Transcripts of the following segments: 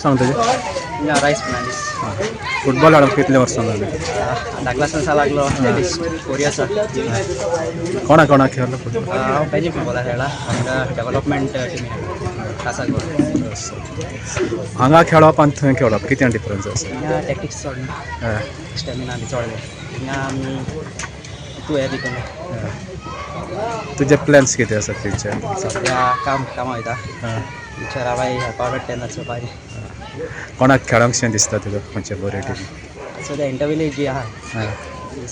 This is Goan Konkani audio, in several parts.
सांग तुजें. ना, रायस फर्नांडीस. फुटबॉल खेळप कितले वर्सां जाली? धाकलो आसतना लागलो, 4 इयर्स. कोणा कोणा खेळलो फुटबॉल? हांव पेजी फुटबॉलार खेळ्ळा, हांगा डेवलपमेंट टिमी खासा गोवा. हांगा खेळप आनी थंय खेळप कितें डिफरन्स आसा? हिंगा टॅक्टिक्स चड न्हू, स्टॅमिना बी चड जाय. हिंगा आमी तूं हें बी कमी. तुजे प्लॅन्स कितें आसा फ्युचर? सद्या काम कामां वयता. फ्युचर हांव हेल्पा मेळटा तेन्ना चोवपाचें. कोणाक खेळोंकशें दिसता तुका, खंयचे बरे टिमी? सद्या इंटरविलेज जी आहा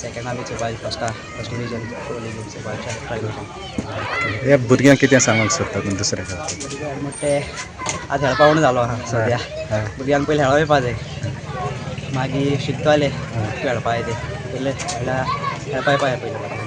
सेकंड, आमी चोवपाचें फर्स्टा, फर्स्ट डिविजन प्रो लिगीन चोवपाचें, ट्राय करता. हे भुरग्यांक कितें सांगूंक सोदता तूं दुसऱ्या खेळपाक? भुरग्यांक म्हणटा ते आतां खेळपा उणो जालो आहा सद्या. भुरग्यांक पयलीं खेळो येवपा जाय, मागीर शिकतले खेळपा ते पयलें, म्हणल्यार खेळपा येवपा जाय पयलीं.